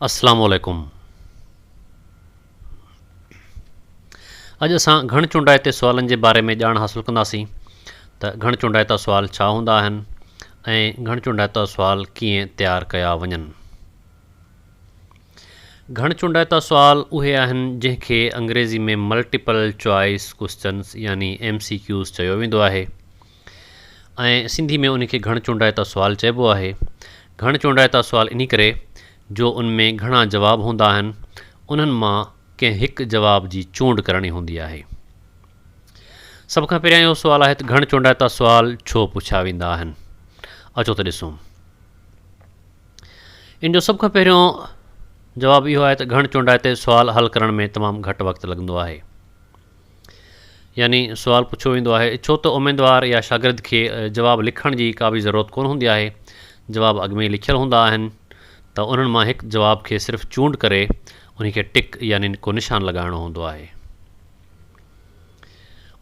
اسلام عليڪم اڄ اسان گهڻ چونڊائتي سوالن جي باري ۾ ڄاڻ حاصل ڪنداسين ته گهڻ چونڊائتا سوال ڇا هوندا آهن ۽ گهڻ چونڊائتا سوال ڪيئن تيار ڪيا وڃن. گهڻ چونڊائتا سوال اهي آهن جنهن کي انگريزي ۾ ملٽيپل چوائس ڪوسچنس يعني ايم سي ڪيوز چيو ويندو آهي. ۽ سنڌي ۾ ان کي گهڻ چونڊائتا سوال چئبو آهي. گهڻ چونڊائتا سوال انهي ڪري جو ان ۾ گهڻا جواب هوندا آهن، انهن مان ڪنهن هڪ جواب جي چونڊ ڪرڻي هوندي آهي. سڀ کان پهريان اهو سوال آهي ته گهڻ چونڊائتا سوال ڇو پڇيا ويندا آهن؟ اچو ته ڏسون. ان جو سڀ کان پهريون جواب اهو آهي ته گهڻ چونڊائتي سوال حل ڪرڻ ۾ تمام گهٽ وقت لڳندو آهي. يعني سوال پڇيو ويندو آهي ڇو ته اميدوار يا شاگرد کي جواب لکڻ جي ڪا به ضرورت ڪونه هوندي آهي جواب اڳ ۾ ئي لکيل هوندا آهن ته انهن مان هڪ جواب کي صرف چونڊ ڪري انهي کي ٽڪ يعني ڪو نشان لڳائڻو هوندو آهي.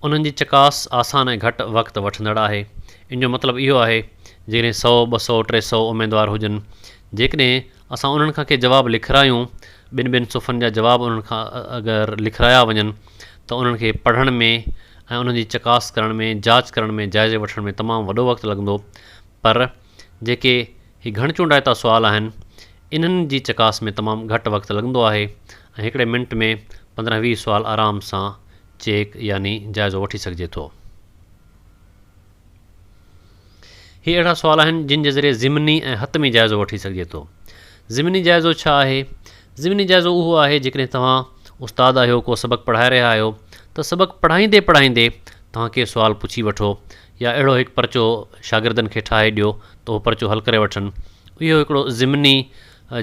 انهن جي چڪاس آسان ۽ گهٽ وقت وٺندڙ آهي. ان جو مطلب اهو آهي جيڪڏهن سئو، 200، 300 اميدوار هجن جيڪڏهن اسان انهن کان ڪي جواب لکرايون، ٻن ٻن صفحن جا جواب انهن کان اگر لکرايا وڃن ته انهن کي پڙهڻ ۾ ۽ انهن جي چڪاس ڪرڻ ۾ جاچ ڪرڻ ۾ جائزي وٺڻ ۾ تمام وڏو وقت لڳندو پر جيڪي هي گهڻ چونڊائتا سوال آهن انهن جي چڪاس ۾ تمام گهٽ وقت لڳندو آهي ۽ هڪڙي منٽ ۾ 15 20 سوال آرام سان چيڪ يعني جائزو وٺي سگهجي ٿو. هي اهڙا سوال آهن جن جي ذريعي ضمني ۽ حتمي جائزو وٺي سگهجي ٿو. ضمني جائزو ڇا آهي؟ ضمني جائزو اهو آهي جيڪڏهن توهان استاد آهيو ڪو سبق پڙهائي رهيا آهيو ته سبق پڙهائيندي پڙهائيندي توهان ڪي سوال پڇي وٺو يا اهڙو هڪ پرچو شاگردن کي ٺاهي ڏيو ته اهو پرچو حل ڪري وٺن اهو هڪڙو ضمني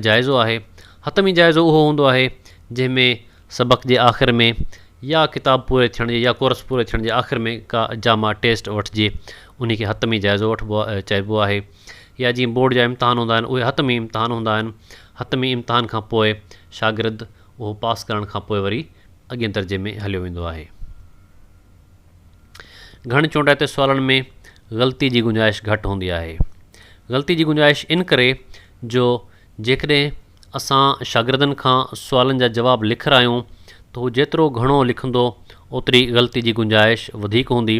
جائزو آهي. حتمي جائزو اهو هوندو آهي جنهن ۾ سبق جي آخر ۾ يا ڪتاب پوري ٿيڻ جي يا ڪورس پوري ٿيڻ جي آخر ۾ ڪا جامع ٽيسٽ وٺجي انهي کي حتمي جائزو وٺبو چئبو آهي يا جيئن بورڊ جا امتحان هوندا آهن اهي حتمي امتحان هوندا آهن حتمي امتحان کان پوء شاگرد اهو پاس ڪرڻ کان پوء وري اڳئين درجي ۾ هليو ويندو آهي. گهڻ چونڊائتي سوالن ۾ غلطي جي گنجائش گهٽ هوندي آهي. غلطي جي گنجائش ان ڪري جو جيڪڏهن اسان شاگردن کان سوالن جا جواب لکرايون ته هو جيترو گهڻو لکندو اوتري غلطي جي گنجائش وڌيڪ هوندي.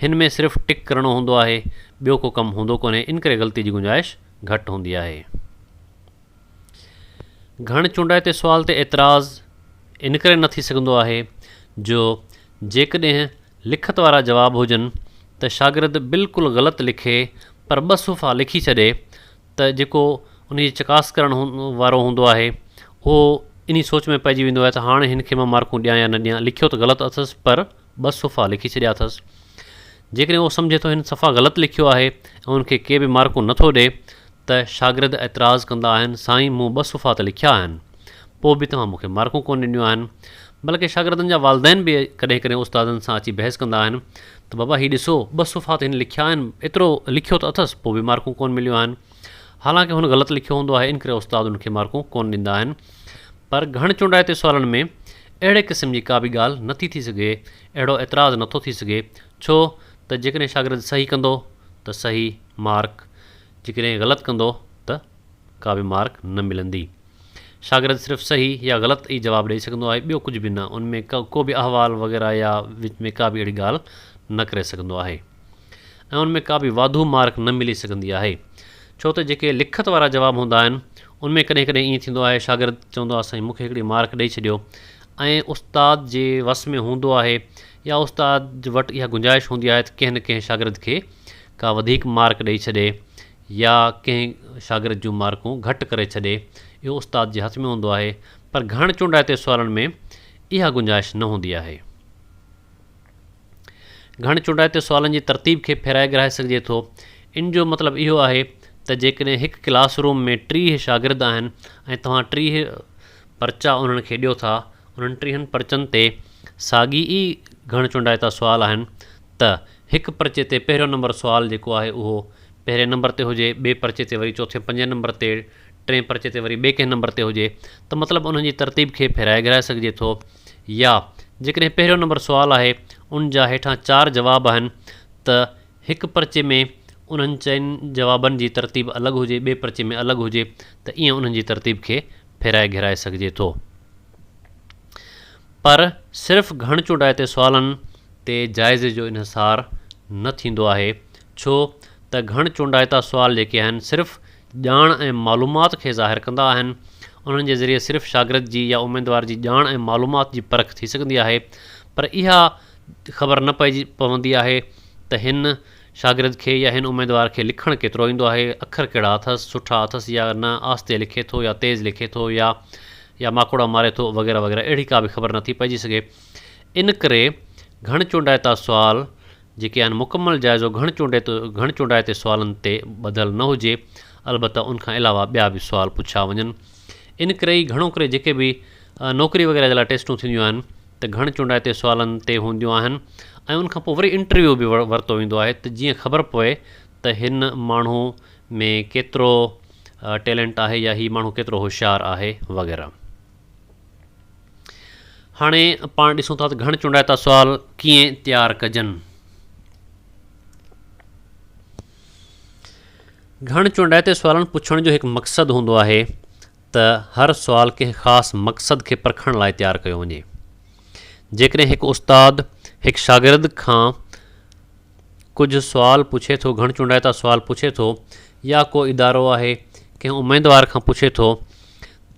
هن ۾ صرف ٽڪ ڪرڻو هوندو آهي ٻيو ڪو ڪم هوندو ڪونهي ان ڪري غلطي جي گنجائش گهٽ هوندي آهي. گهڻ چونڊائتي سوال تي اعتراض ان ڪري نه ٿي سگهندو آهي جو جيڪڏهن لکت وارا جواب هجن ته شاگرد بلڪل غلط لکي پر ٻه صفحا لکي ڇڏي ته جيڪو ان جي چڪاس ڪرڻ وارو هوندو آهي اهو انهي سوچ ۾ پئجي ويندو آهي ته هاڻي هن کي مان مارڪون ڏيان يا نه ڏيان لکيو ته غلط اٿس پر ٻه صفحا لکي ڇڏيا اٿس جيڪڏهن اهو سمجهي ٿو هن صفا غلط لکيو آهي ۽ ان کي ڪي به مارڪون نٿو ڏي ته شاگرد اعتراض ڪندا آهن سائين مون ٻه صفحا ته لکيا آهن پوء به توهان مون کي مارڪون ڪونه ڏنيون آهن بلڪه شاگردن جا والدين به ڪڏهن ڪڏهن استادن سان اچي بحث ڪندا آهن ته بابا هي ڏسو ٻه صفحا ته هن لکيا آهن ايترو لکيو ته اٿس پوء به مارڪون ڪونه مليون آهن حالانڪه هن غلط لکيو هوندو آهي ان ڪري استاد ان کي مارڪون ڪونه ڏيندا آهن پر گهڻ چونڊائتي سوالن ۾ اهڙي قسم جي ڪا به ڳالهه نٿي ٿي سگهي اهڙو اعتراض نٿو ٿي سگهي ڇو ته جيڪڏهن شاگرد صحيح ڪندو ته صحيح مارڪ جيڪڏهن غلط ڪندو ته ڪا به مارڪ نه ملندي. شاگرد صرف صحيح يا غلط ئي جواب ڏئي سگهندو آهي ٻيو ڪجهه به نه ان ۾ ڪو به احوال وغيره يا وچ ۾ ڪا به اهڙي ڳالهه نه ڪري سگهندو آهي ۽ ان ۾ ڪا به واڌو مارڪ نه ملي سگهندي آهي ڇو ته جيڪي لکت وارا جواب هوندا آهن ان ۾ ڪڏهن ڪڏهن ائين ٿيندو آهي شاگرد چوندو آهي سائين مون کي هڪڙي مارڪ ڏئي ڇڏيو ۽ استاد جي وس ۾ هوندو آهي يا استاد وٽ اها گنجائش هوندي آهي ته ڪنهن نه ڪنهن شاگرد کي ڪا وڌيڪ مارڪ ڏئي ڇڏي يا ڪنهن شاگرد جون مارڪون گهٽ ڪري ڇڏي، اهو استاد جي هٿ ۾ هوندو آهي، پر گهڻ چونڊائتي سوالن ۾ اها گنجائش نه هوندي آهي. گهڻ چونڊائتي سوالن جي ترتيب کي ڦيرائي گهرائي سگهجي ٿو. ان جو مطلب اهو آهي ته جيڪڏهن هڪ ڪلاس روم ۾ 30 شاگرد آهن ۽ توهان 30 پرچا انهن کي ڏيو ٿا، انهن ٽيهن پرچن تي ساڳي ئي گهڻ چونڊائتا سوال آهن ته هڪ پرچي تي پهريون نمبر سوال جيڪو آهي اهو پهرين نمبر تي هجي، ٻئي پرچي تي وري چوٿين پنجين نمبر تي، ٽئين پرچي تي وري ٻئي ڪنهن نمبر تي هجي ته مطلب انهن جي ترتيب کي ڦيرائي گهرائي سگهجي ٿو يا جيڪڏهن پهريون نمبر سوال آهي ان جا هيٺان چار جواب آهن ته هڪ پرچي ۾ انهن چئن جوابن جي ترتيب الڳ هجي ٻئي پرچي ۾ الڳ هجي ته ائين انهن جي ترتيب کي ڦيرائي گهيرائي سگهجي ٿو. پر صرف گهڻ چونڊائتي سوالن تي جائزي جو انحصار نه ٿيندو آهي ڇو ته گهڻ چونڊائتا سوال جيڪي آهن صرف ڄاڻ ۽ معلومات کي ظاهر ڪندا آهن انهن جي ذريعي صرف شاگرد جي يا اميدوار جي ڄاڻ ۽ معلومات جي پرک ٿي سگهندي آهي پر اها خبر نه پئجي پوندي آهي ته هن شاگرد کي يا هن اميدوار کي لکڻ ڪيترو ايندو آهي اکر ڪهڙا اٿس سٺا اٿس يا نه آهستي لکي ٿو يا تيز لکي ٿو يا يا ماڪوڙا ماري ٿو وغيره وغيره اهڙي ڪا به خبر نٿي پئجي سگهي. ان ڪري گهڻ چونڊائتا سوال جيڪي آهن مڪمل جائزو گهڻ گهڻ چونڊائتي سوالن تي ٻڌل نه هجي البته ان کان علاوه ٻيا به سوال پڇيا وڃن. ان ڪري ئي گهڻو ڪري جيڪي به نوڪري وغيره جي لاء ٽيسٽون ٿينديون آهن ته گهڻ چونڊائتي سوالن تي هونديون آهن ۽ ان کان پوء وري انٽرويو به ورتو ويندو آهي ته جيئن خبر پوي ته هن ماڻهو ۾ ڪيترو ٽيلنٽ آهي يا هي ماڻهو ڪيترو هوشيار آهي وغيره. هاڻي پاڻ ڏسون ٿا ته گهڻ چونڊائتا سوال ڪيئن تيار ڪجن. گهڻ چونڊائتي سوالن پڇڻ جو هڪ مقصد هوندو آهي ته هر سوال ڪنهن خاص مقصد کي پرکڻ لاء تيار ڪيو وڃي. جيڪڏهن هڪ استاد هڪ شاگرد کان ڪجهه سوال پڇي ٿو، گهڻ چونڊائتا سوال پڇي ٿو يا ڪو ادارو آهي ڪنهن اميدوار کان پڇي ٿو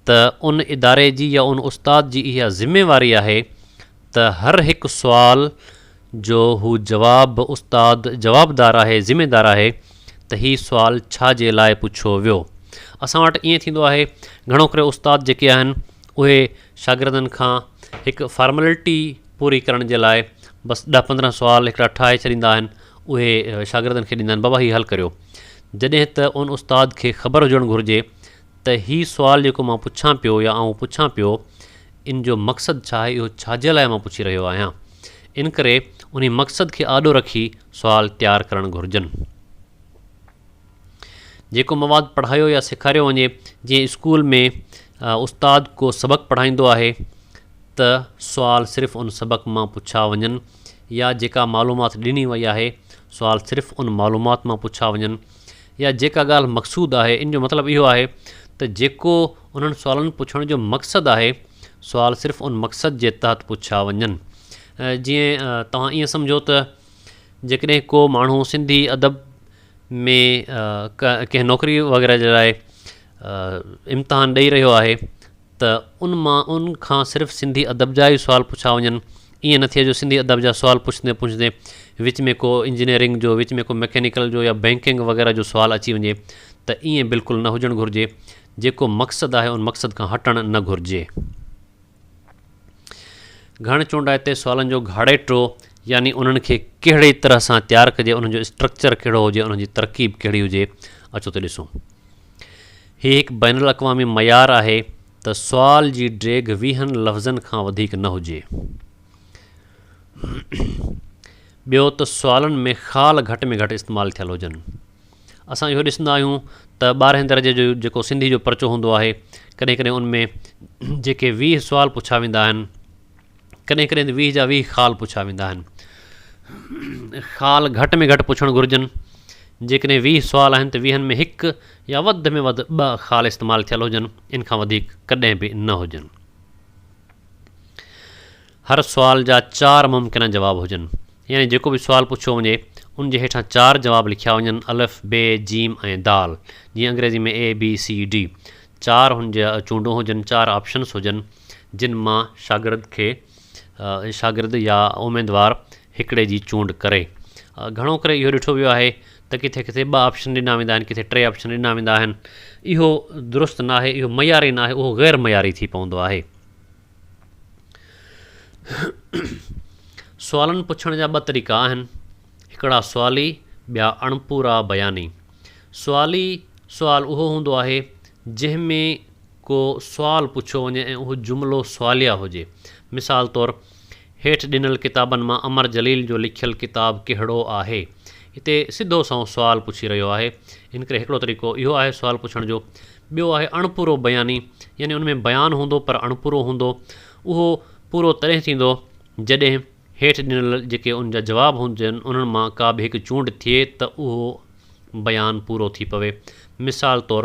ته ان اداري جي يا ان استاد جي اها ذميواري آهي ته هر هڪ سوال جو هو جواب استاد جوابدار آهي ذميدار آهي ته هي سوال ڇا جي لاء پڇيو ويو. اسان وٽ ائين ٿيندو آهي گهڻو ڪري استاد جيڪي آهن اهي شاگردن کان هڪ فارملٽي پوري ڪرڻ جي لاء بس ڏهه پندرهن سوال هڪڙا ٺاهي ڇڏيندا آهن اهي شاگردن کي ڏيندا آهن بابا هي حل ڪريو جڏهن ته ان استاد کي خبر هجڻ گهرجي ته هي سوال جيڪو مان پڇان پيو يا آئون پڇان پيو ان جو مقصد ڇا آهي اهو ڇا جي لاء مان پڇي رهيو آهيان ان ڪري انهي مقصد کي آڏو رکي سوال تيار ڪرڻ گهرجن. جيڪو مواد پڙهايو يا سيکاريو وڃي جيئن اسڪول ۾ استاد ڪو سبق پڙهائيندو آهي ته سوال صرف ان سبق مان پڇا وڃن يا جيڪا معلومات ڏني وئي آهي سوال صرف ان معلومات مان پڇا وڃن يا جيڪا ڳالهه مقصود آهي ان جو مطلب اهو آهي ته جيڪو انهن سوالن پڇڻ جو مقصد آهي سوال صرف ان مقصد جي تحت پڇا وڃن جيئن توهان ائين سمجهو ته جيڪڏهن ڪو ماڻهو سنڌي ادب ۾ ڪنهن نوڪري وغيره جي لاء امتحان ڏئي رهيو آهي ته ان مان ان کان صرف سنڌي ادب جا ئي سوال پڇا وڃن ائين نه ٿئي جو سنڌي ادب جا سوال پڇندي پڇندي وچ ۾ ڪو انجنيئرنگ جو وچ ۾ ڪو مڪينيڪل جو يا بينڪنگ وغيره جو سوال اچي وڃي ته ائين بلڪل نه هجڻ گهرجي جيڪو مقصد آهي ان مقصد کان هٽڻ نه گهرجي. گهڻ چونڊائتي سوالن جو گهاڙيٽو يعني انهن کي ڪهڙي طرح سان تيار ڪجي انهن جو اسٽرڪچر ڪهڙو هجي انهن جي ترڪيب ڪهڙي هجي اچو ته ڏسون. هي هڪ بين الاقوامي معيار آهي ته سوال جي ڊيگهه ويهن لفظن کان وڌيڪ نه هجي. ٻيو ته سوالن ۾ خال گهٽ ۾ گهٽ استعمال ٿيل هجن. اسان اهو ڏسندا آهيون ته ٻارهين درجي جو جيڪو سنڌي جو پرچو هوندو آهي ڪڏهن ڪڏهن ان ۾ جيڪي ويهه سوال پڇا ويندا آهن ڪڏهن ڪڏهن ته ويهه جا ويهه خال پڇا ويندا آهن خال گهٽ ۾ گهٽ پڇڻ گهرجن جيڪڏهن ويهه سوال آهن ته ويهن ۾ هڪ يا وڌ ۾ وڌ ٻه خال استعمال ٿيل هجن ان کان وڌيڪ ڪڏهن به نه هجن هر سوال جا چار ممڪنه جواب هجن يعني جيڪو به سوال پڇيو وڃي ان جي هيٺان چار جواب لکيا وڃن الف، ب، ج ۽ دال جيئن انگريزي ۾ اي، بي، سي، ڊي چار هن جا چونڊون هجن چار آپشنس هجن جن مان شاگرد کي شاگرد يا اميدوار هڪڙي جي چونڊ ڪري. گهڻو ڪري اهو ڏٺو ويو آهي ته ڪٿي ڪٿي ٻه آپشن ڏنا ويندا آهن ڪٿي ٽي آپشن ڏنا ويندا آهن اهو درست ناهي اهو معياري ناهي اهو غير معياري ٿي پوندو آهي. سوالن پڇڻ جا ٻه طريقا آهن، هڪڙا سوالي ٻيا اڻپورا بياني. سوالي سوال اهو هوندو آهي جنهن ۾ ڪو سوال پڇيو وڃي ۽ اهو جملو سواليه هجي. مثال طور هيٺ ڏنل ڪتابن مان امر جليل جو لکيل ڪتاب ڪهڙو آهي؟ هتي سڌو سنئون سوال پڇي رهيو آهي. ان ڪري هڪڙو طريقو اهو آهي سوال پڇڻ جو. ٻيو آهي اڻپورو بياني يعني ان ۾ بيان هوندو پر اڻپورو هوندو. اهو پورو تڏهن ٿيندو جڏهن هيٺ ڏنل جيڪي ان جا جواب هجن انهن مان ڪا به هڪ چونڊ ٿئي ته اهو بيان پورو ٿي پوي. مثال طور.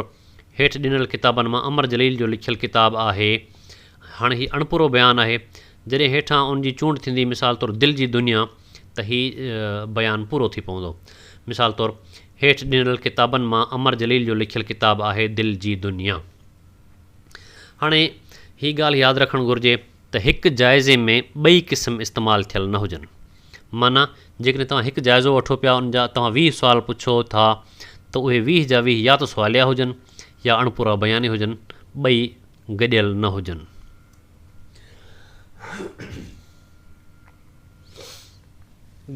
هيٺ ڏنل ڪتابن مان امر جليل جو لکيل ڪتاب آهي. هاڻي هي اڻپورو بيان آهي. جڏهن هيٺان ان جي چونڊ ٿيندي مثال طور دل جي دنيا ته هي بيان پورو ٿي پوندو. مثال طور هيٺ ڏنل ڪتابن مان امر جليل جو لکيل ڪتاب آهي دل جي دنيا. هاڻي هي ڳالهه ياد رکڻ گهرجي ته هڪ جائزي ۾ ٻئي قسم استعمال ٿيل نه هجن. معنيٰ جيڪڏهن توهان هڪ جائزو وٺو پيا ان جا توهان 20 سوال پڇو ٿا ته اهي 20 جا 20 يا ته سواليا هجن يا اڻپورا بياني هجن ٻئي گڏيل نه هجن.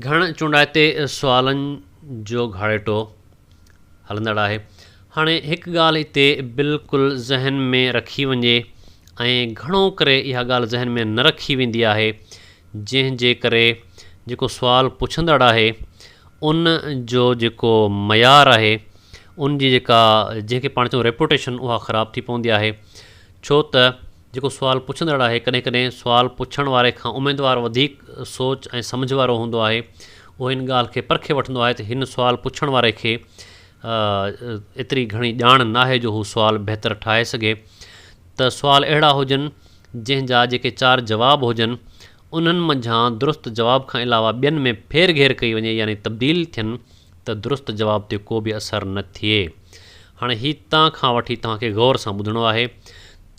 گهڻ چونڊائتي سوالن جو گهاڙيٽو هلندڙ آهي. هاڻي هڪ ڳالهه هتي بلڪل ذهن ۾ رکي وڃي ۽ گهڻو ڪري اها ڳالهه ذهن ۾ نه رکي ويندي آهي جنهن جي ڪري جيڪو سوال پڇندڙ آهي ان جو جيڪو معيار آهي ان جي جيڪا جنهن کي پاڻ چئون ريپوٽيشن اها خراب ٿي پوندي آهي ڇو ته جيڪو سوال پڇندڙ آهي ڪڏهن ڪڏهن سوال پڇڻ واري کان اميدوار وڌيڪ سوچ ۽ سمجهه وارو هوندو آهي اهو ان ڳالهه کي پرکي وٺندو آهي ته هن سوال پڇڻ واري کي ايتري گهڻي ڄاڻ ناهي جو هو سوال بهتر ٺاهي سگهي ته سوال اهڙا هجن جنهن جا جيڪي چار جواب هجن، انهن منجهان درست جواب کان علاوه ٻين ۾ ڦير گهير ڪئي وڃي يعني تبديل ٿين ته درست جواب تي ڪو به اثر نه ٿئي. هاڻي هي تان کان وٺي توهان کي غور سان ٻڌڻو آهي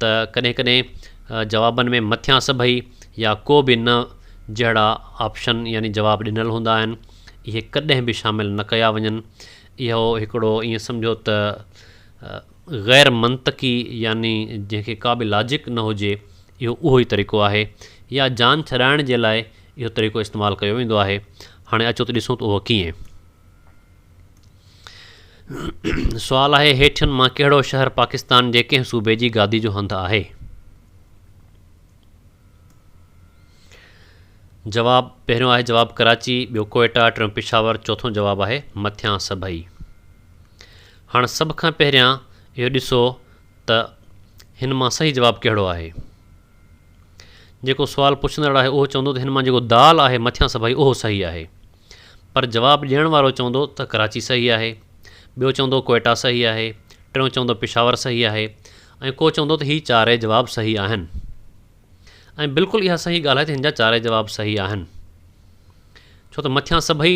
ته ڪڏهن ڪڏهن جوابن ۾ مٿيان سڀئي يا ڪو به نه جهڙا آپشن يعني جواب ڏنل هوندا آهن، اهي ڪڏهن به شامل نه ڪيا وڃن. اهو هڪڙو ائين سمجهو ته غير منطقي يعني جنهن کي ڪا به لاجڪ نه هجي اهو اهو ئي طريقو آهي يا جان ڇڏائڻ جي لاء اهو طريقو استعمال ڪيو ويندو آهي. هاڻي اچو ته ڏسون ته اهو ڪيئن. سوال آهي هيٺين مان ڪهڙو شهر پاڪستان جي ڪنهن صوبي جي گادي جو هنڌ آهي؟ جواب، پهريون آهي جواب ڪراچي، ٻيو ڪوئيٽا، ٽيون پشاور، چوٿون جواب آهي مٿيان سڀئي. هاڻ سڀ کان پهريان اهو ڏسو ته هن مان صحيح جواب ڪهڙو آهي. جيڪو سوال پڇندڙ آهي اهو چوندو ته هن مان جيڪو دال آهي مٿيان سڀئي اهو صحيح آهي. پر جواب ڏيڻ وارو چوندو ته ڪراچي صحيح آهي، ٻيو چوندو ڪوئيٽا صحيح آهي، ٽيون چوندو پشاور صحيح آهي ۽ ڪو چوندو ته هي چارئي جواب صحيح آهن. ۽ بلڪل اها صحيح ڳالهه آهي ته هن جا چارئي جواب صحيح آهن. ڇو ته مٿيان سڀئي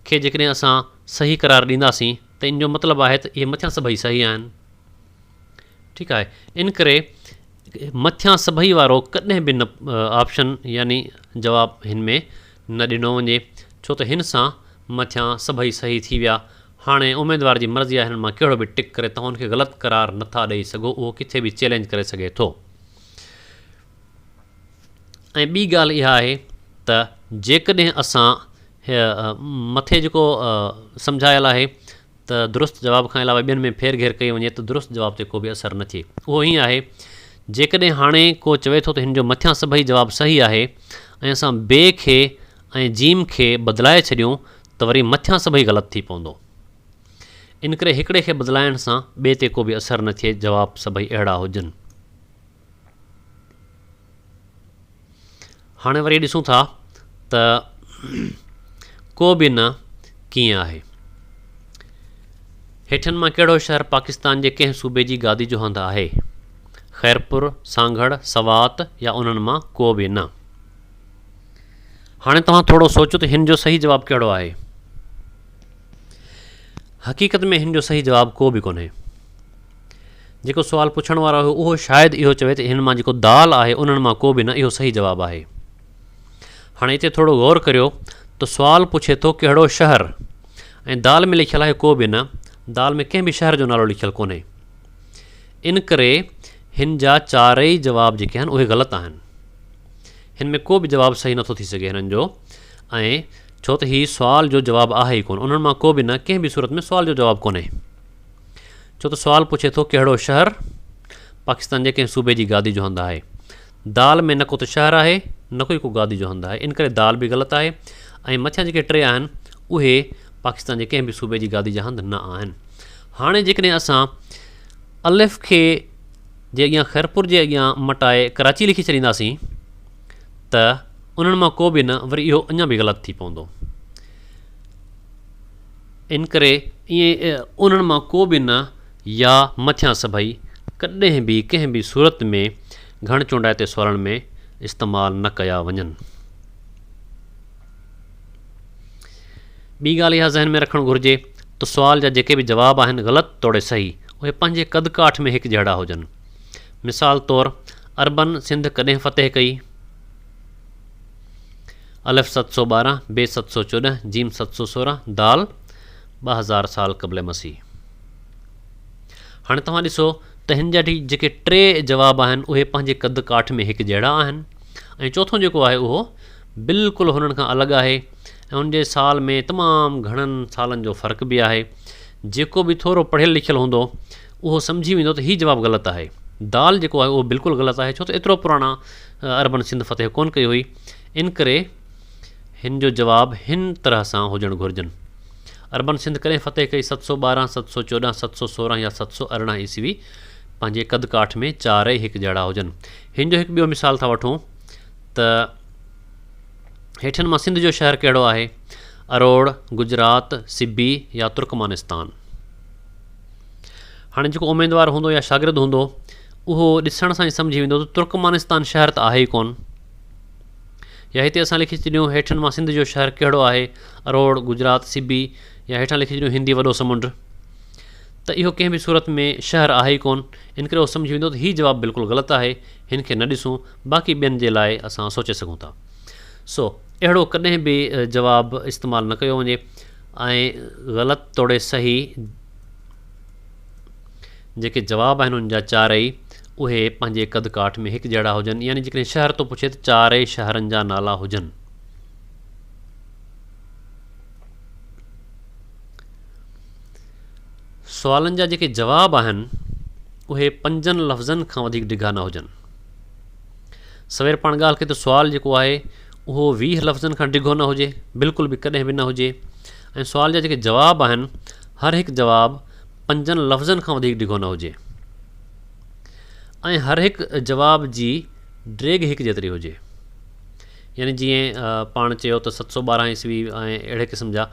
کي جيڪڏهن اسان صحيح قرار ڏينداسين ته ان جو مطلب آهي ته اهي مٿيان سڀئي صحيح آهن. ٺيڪ آهي. ان ڪري مٿيان سڀئي وارو ڪڏهن به نه آپشن يعني جواب هن ۾ نه ڏنو وڃي ڇو ته هن سان مٿيان سڀئي صحيح ٿي ويا. هاڻي اميدوار جي مرضي آهي هنن مان ڪهڙو به ٽڪ ڪري توهان ان کي غلط قرار نٿا ڏئي سگهو اهو ڪٿي به چئلينج ڪري سگهي ٿو. ۽ ٻي ڳالهه اها آهي ته جيڪڏهن اسان مٿي جيڪو سمجهايل آهي ته درست جواب کان علاوه ٻين ۾ ڦير گهير ڪئي وڃي ته درست جواب تي ڪو به اثر نه ٿئي اهو ائين آهي جيڪڏهن هاڻي ڪو چوي ٿو ته هن جو مٿيان سڀئي جواب صحيح آهي ۽ اسان بي کي ۽ جيم کي بدلائي ڇڏيون ته وري مٿيان سڀئي غلط ٿي پوندو ان ڪري هڪڙي کي بدلائڻ سان ٻئي تي ڪو به اثر نه ٿئي جواب سڀئي اهڙا هجن. هاڻي وري ڏسون ٿا ته ڪو به نه ڪيئن آهي. هيٺين مان ڪهڙو شهر پاڪستان جي ڪنهن صوبي جي گادي جو هنڌ آهي؟ خيرپور، سانگهڙ، سوات يا انهن مان ڪو به نه؟ هاڻي توهان ٿورو سوچو ته هن جو صحيح جواب ڪهڙو آهي؟ حقيقت ۾ هن جو صحيح جواب ڪو به ڪونهي. جيڪو سوال پڇڻ وارو هو اهو شايد اهو چوي ته هن مان جيڪو دال آهي انهن مان ڪو به نه اهو صحيح جواب آهي. هاڻي هتي ٿورو غور ڪريو ته سوال پڇي ٿو ڪهڙو شهر ۽ دال ۾ لکيل آهي ڪو به نه دال ۾ ڪنهن به شهر جو نالو لکيل ڪونهي ان ڪري هن جا چارئي جواب جيڪي آهن اهي غلط آهن هن ۾ ڪو به جواب صحيح نٿو ٿي سگهي هنن جو ۽ ڇو ته هي سوال جو جواب آهي ئي ڪونه انهن مان ڪو به نه ڪنهن به صورت ۾ سوال جو جواب ڪونهي ڇو ته سوال پڇي ٿو ڪهڙو شهر پاڪستان جي ڪنهن صوبي جي گادي جو هنڌ آهي. دال ۾ نه ڪو ته شهر آهي نه ڪو ئي ڪو گادي جو هنڌ آهي ان ڪري دال به غلط آهي ۽ مٿيان جيڪي ٽي آهن اهي پاڪستان جي ڪنهن به صوبي جي گادي جا هنڌ نه آهن. هاڻي جيڪڏهن اسان الف کي جي اڳيان خيرپور جي اڳيان مٽائي ڪراچي لکي ڇڏينداسين ته انهن مان ڪو به نه وري اهو اڃا به غلط ٿي پوندو. ان ڪري ائين انهن مان ڪو به نه يا مٿيان سڀئي ڪڏهن به ڪنهن به صورت ۾ گهڻ چونڊائتي سوالن ۾ استعمال نه ڪيا وڃن. ٻي ڳالهه اها ذهن ۾ رکڻ گهرجي ته سوال جا جيڪي به جواب آهن غلط توڙي صحيح اهي پنهنجي قد ڪاٺ ۾ هڪجهڙا هجن. مثال طور عربن سنڌ ڪڏهن فتح ڪئي؟ الف 712، ب 714، جيم 716، دال 2000 سال قبل مسيح. هاڻي توهان ڏسو ته هن جا جيڪي ٽي جواب آهن اهي پنهنجي قد ڪاٺ ۾ هڪجهڙا آهن ۽ چوٿون جيڪو آهي اهو بلڪل هنن کان الڳ آهي ۽ ان جي سال ۾ تمام گهڻن سالن جو فرق به آهي. جيڪو به ٿورو پڙهيل لکيل هوندو اهو سمجهي ويندو ته هي جواب غلط آهي. دال جيڪو آهي اهو بلڪل غلط آهي ڇو ته ايترو پراڻا عربن سنڌ فتح ڪونه ڪئي هئي انڪري هن جو جواب هن طرح سان هجڻ گهرجن. عربن سنڌ ڪڏهن فتح ڪئي؟ 712، 714، 716 يا 718 عيسوي پنهنجي قد ڪاٺ ۾ چارئي هڪجهڙا هجن. هن جو هڪ ٻيو مثال ٿا وٺون ته هيٺين مان سنڌ جو شهر ڪهڙو آهي؟ اروڙ، گجرات، سبي يا ترڪمانستان؟ هاڻي جيڪو اميدوار هوندو يا شاگرد هوندو اهو ڏسڻ سان ئي سمجهي ويندو ته ترڪمانستان شهر ته آهي ئي ڪونه. يا هتي اسان لکي ڇڏيون هيٺن مان سنڌ جو شهر ڪهڙو آهي؟ اروڙ، گجرات، سبي يا هيٺان لکي ڇڏيون هندي وڏو سمنڊ ته اهو ڪنهن به صورت ۾ شهر آهي ئي ڪونه ان ڪري اهو سمجهي ويندو ته هي جواب بلڪل غلط آهي هن کي نه ڏسون باقي ٻين جي لاء اسان سوچي سگهون ٿا. سو اهڙو ڪڏهن به جواب استعمال نه ڪيو وڃي ۽ غلط توڙي صحيح جيڪي جواب آهن ان جا چارئي اهي پنهنجي قد ڪاٺ ۾ هڪجهڙا هجن يعني جيڪڏهن شهر ٿو پڇي ته چارئي شهرن جا نالا هجن. سوالن جا جيڪي جواب آهن اهي پنجن لفظن کان وڌيڪ ڊگها نه هجن. سوير پاڻ ڳالهه ڪئي ته سوال جيڪو آهي اهو 20 لفظن کان ڊگهو نه هجي بلڪل به ڪڏهن به نه هجي ۽ سوال جا جيڪي جواب آهن هر هڪ جواب پنجن لفظن کان وڌيڪ ڊگهو نه هجي ۽ هر هڪ جواب جي ڊيگهه هڪ جيتري هجي يعني جيئن پاڻ چيو ته 712 عيسوي ۽ اهڙي قسم جا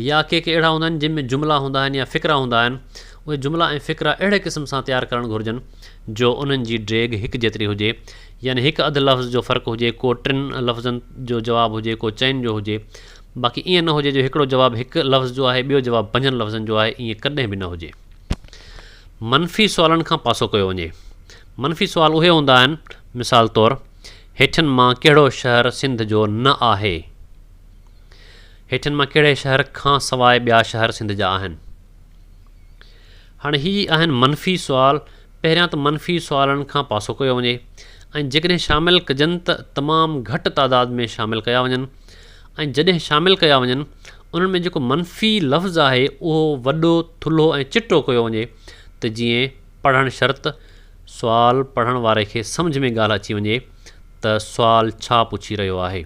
يا ڪي ڪي اهڙا هوندا آهن جن ۾ جملا هوندا آهن يا فقرا هوندا آهن اهي جملا ۽ فقرا اهڙي قسم سان تيار ڪرڻ گهرجن جو انهن جي ڊيگهه هڪ جيتري هجي يعني هڪ اڌ لفظ جو فرق هجي ڪو ٽن لفظن جو جواب هجي ڪو چئن جو هجي باقي ائين نه هجي جو هڪڙو جواب هڪ لفظ جو آهي ٻيو جواب پنجن لفظن جو آهي ائين ڪڏهن به نه هجي. منفي سوالن کان پاسو ڪيو وڃي. منفي سوال اهي هوندا آهن مثال طور هيٺين مان ڪهڙو شهر سنڌ جو نه آهي؟ هيٺين مان ڪهڙي شهر کان سواء ٻيا شهر سنڌ جا آهن؟ هاڻي هي آهن منفي سوال پهريان ته منفي سوالن کان پاسو ڪيو وڃي ۽ جيڪڏهن شامل ڪجن ته تمام گهٽ تعداد ۾ شامل ڪيا وڃن ۽ جڏهن شامل ڪيا وڃن انهن ۾ جيڪو منفي لفظ آهي اهو وڏو ٿلهو ۽ چٽو ڪيو وڃي ته جيئن پڙهڻ شرط سوال پڙهڻ واري کي سمجهه ۾ ڳالهه اچي وڃي ته سوال ڇا پڇي رهيو آهي.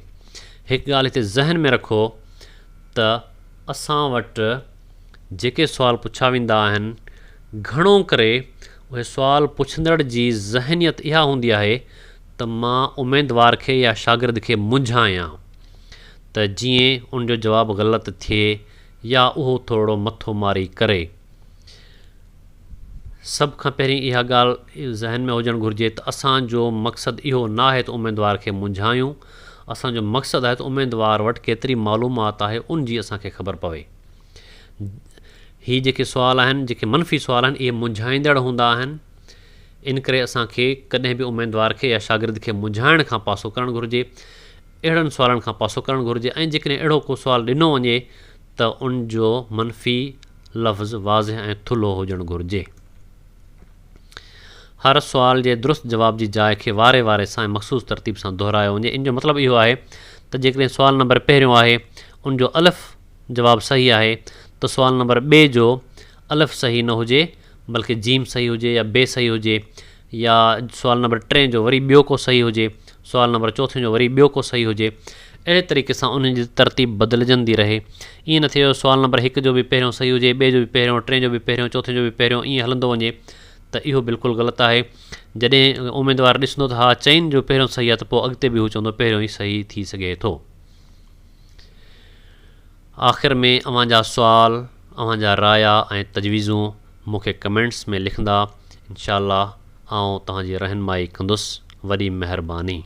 هڪ ڳالهه هتي ذهن ۾ رکو ته اسان وٽ جيڪي سوال پڇيا ويندا آهن گهڻو ڪري اهي سوال پڇندڙ جي ذهنيت اها هوندي آهي ته مان اميدوار کي يا شاگرد کي منجهايان ته جيئن ان جو جواب غلط ٿئي يا اهو ٿورڙو مٿو ماري ڪري. سڀ کان پهرين اها ڳالهه ذهن ۾ هجڻ گهرجي ته اسان جو مقصد اهو نه آهي ته اميدوار کي منجهايون، اسان جو مقصد آهي ته اميدوار وٽ ڪيتري معلومات آهي ان جي اسان کي خبر پوي. هي جيڪي سوال آهن، جيڪي منفي سوال آهن اهي منجهائيندڙ هوندا آهن. ان ڪري اسان کي ڪڏهن به اميدوار کي يا شاگرد کي منجهائڻ کان پاسو ڪرڻ گهرجي، اهڙن سوالن کان پاسو ڪرڻ گهرجي ۽ جيڪڏهن اهڙو ڪو سوال ڏنو وڃي ته ان جو منفي لفظ واضح ۽ ٿلهو هجڻ گهرجي. هر سوال جي درست جواب جي جاء کي واري واري سان ۽ مخصوص ترتيب سان دهرايو وڃي. ان جو مطلب اهو آهي ته جيڪڏهن سوال نمبر پهريون آهي ان جو الف جواب صحيح آهي ته سوال نمبر ٻئي جو الف صحيح نه هجي بلڪه جيم صحيح هجي يا بي صحيح هجي يا سوال نمبر ٽئين جو وري ٻيو ڪو صحيح هجي سوال نمبر چوٿين جو وري ٻيو ڪو صحيح هجي اهڙي طريقي سان انهن جي ترتيب بدلجندي رهي ائين نه ٿئي جو سوال نمبر هڪ جو به پهريون صحيح هجي ٻئي جو به پهريون ٽئين جو به پهريون چوٿين جو به پهريون ائين هلندو وڃي ته اهو بلڪل غلط آهي جڏهن اميدوار ڏسندو ته ها چئن جو پهريون صحيح آهي ته پوء اڳتي به هو چوندو پهريون ئي صحيح ٿي سگهي ٿو. آخر ۾ اوهان جا سوال، اوهان جا رايا ۽ تجويزون مون کي ڪمينٽس ۾ لکندا انشاء الله آئون توهان جي رهنمائي ڪندس وڏي مهرباني.